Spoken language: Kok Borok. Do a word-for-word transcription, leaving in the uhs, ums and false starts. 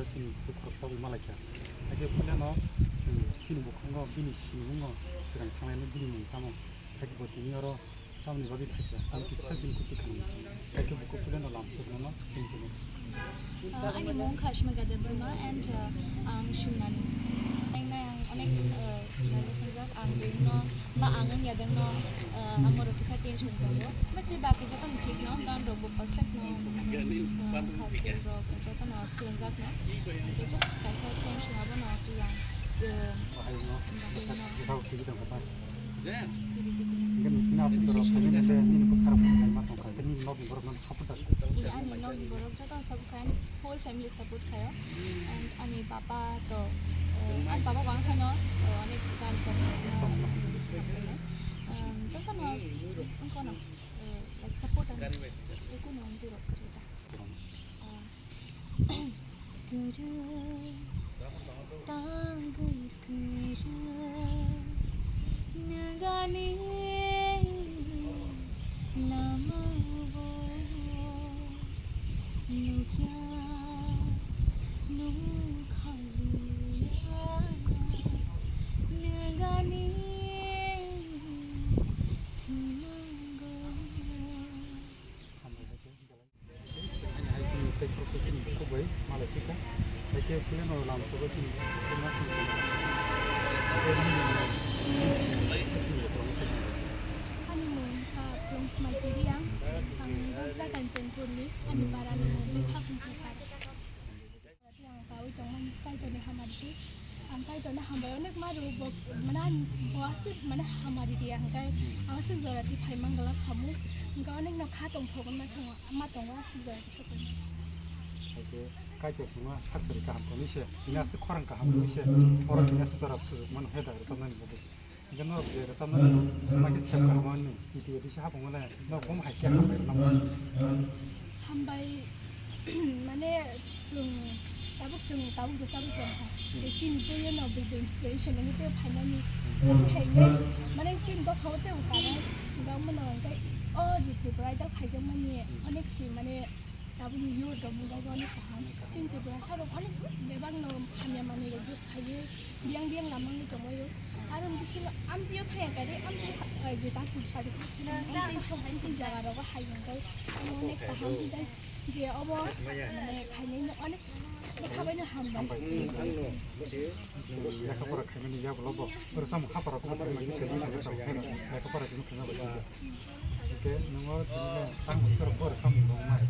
Chini bukhuk khoroksa wi malaikha. Haikhe puilano chwng chini bukhugo bini simungo swkang thanglaino bini mung tamo. Haikhe bo tini oro tamoni bagwi phaikha, ang kisa bini kutuk khanwi. Haikhe bukhuk puilano lamsokno tini chini. Uh, ani mung kha Ashmika Debbarma and, uh, ang Shimnani. Ang, ang onek, uh, nervous wngjak, ang bini no Ba ang wngya dengno, ah, amorok kisa tension tongo. But tei baki jotono thik no, gan rok bo perfect no, ah, khas tel rok jotono swngjak no. Tei just kaisa tension abono kiyang, eh, bahai no. Tiri tiri. Tei ani nokni borok jotono support khayo. And ani papa to, eh, ani papa bo ang khaino, eh, onek gan support khaino. Um, jotono wngkha no, eh, like, support and tei kunu wngtwi rok kwrwi ta. Ah. Kwrwi, tangwi kwrwi, nwgani lama o nukya, nukha liya, nwgani thwinango. Ani hai chini tei khoroksa chini bukhuk bai malai phika. Hai khe puilano lamsogo chini bukhuk ma chini chini. Ani mung kha Phlungsmai Tiriang. Ang Bajra Kanchanpurni, ani parani mung kha Bungthai para. Ang kawi tongmani Kaitorni hamari di. Ang Kaitorni hambai onek ma rw bo, mane ani bo aswk mane hamari di ang kai. Ang aswk jora di phai mangala khamu. Ang onek no kha tong thogo ma tongo, ma tongo aswk jora di. Hai khe Kaitor chwngno sak sari kaham tongwi se, tini aswk khorang kaham tongwi se, oro tini aswk jora sujuk mano he da rwchapnani bagwi. Hingke norok je rwchapnani bagwi sep kaham ani iti iti se hapung mane norok bo hai khe hambai rwna mano. Hambai mane chwng tabuk chwng tabuk rwchapwi tongkha. Tei chini twiwi no bwrwi inspiration wngwi tei phainani. Tei hai hingke mane chini dophao tei wngkha na. Hingke omono hingke o je Tripura Idol khaijakmani onek si mane Tabukni youth rok mobile o onek kaham. Chini Tripurasa rok onek bebak no hamya manwi rok use khaiwi biyang biyang lamangwi tongwi o. Aro bisingo amtwi o thaya kari amtwi je taksong parisa amtwi sok amtwi jaga rogo hai hwnkhai onek kaham hwnkhai je obo mane khainai no onek bwthabai no hambai. Lekha pora khaimani yagulo bo oro samung hapara khe lekha pora tini khaina bai. Hingke nongo tini le tang bwswk rok bo samung rok mai.